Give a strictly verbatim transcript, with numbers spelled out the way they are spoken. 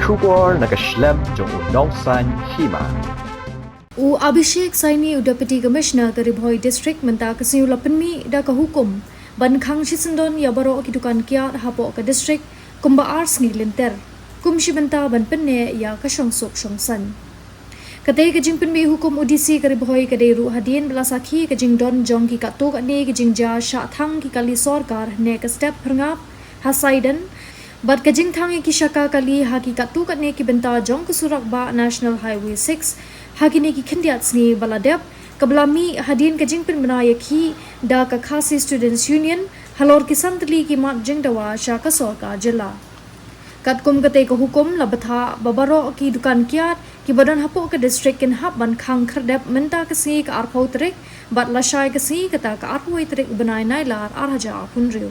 Khubor na ka shlem jong u Nongsaiñ Hima. U Abhishek Saini, u Deputy Commissioner ka Ri Bhoi District, mynta ka sngi u la pynmih da ka hukum ban khang shisyndon ïa baroh ki dukan kiad hapoh ka district kumba ar sngi lynter, kum shi bynta ban pynneh ïa ka shongsuk shongsaiñ. Katei ka jingpynmih hukum u D C ka Ri Bhoi ka dei ruh hadien ba la sakhi ka jingdon jong ki katto katne ki jingjia shah thang ki kali sorkar hynne ka step phyrngap ha Saiden, bad ka jingthang ïa ki shaka kali ha ki katto katne ki bynta jong ka surok bah National Highway six ha kine ki khyndiat sngi ba la dep, kaba la mih hadien ka jingpynbna ïakhih da ka Khasi Students Union halor ki san tylli ki mat jingdawa sha ka sorkar jylla. Katkum katei ka hukum la bthah ba baroh ki dukan kiad kiba don hapoh ka district kin hap ban khang khyrdep mynta ka sngi ka arphew tarik bad lashai ka sngi kata ka arphew wei tarik u bnai Nailar ar hajar arphew hynriew.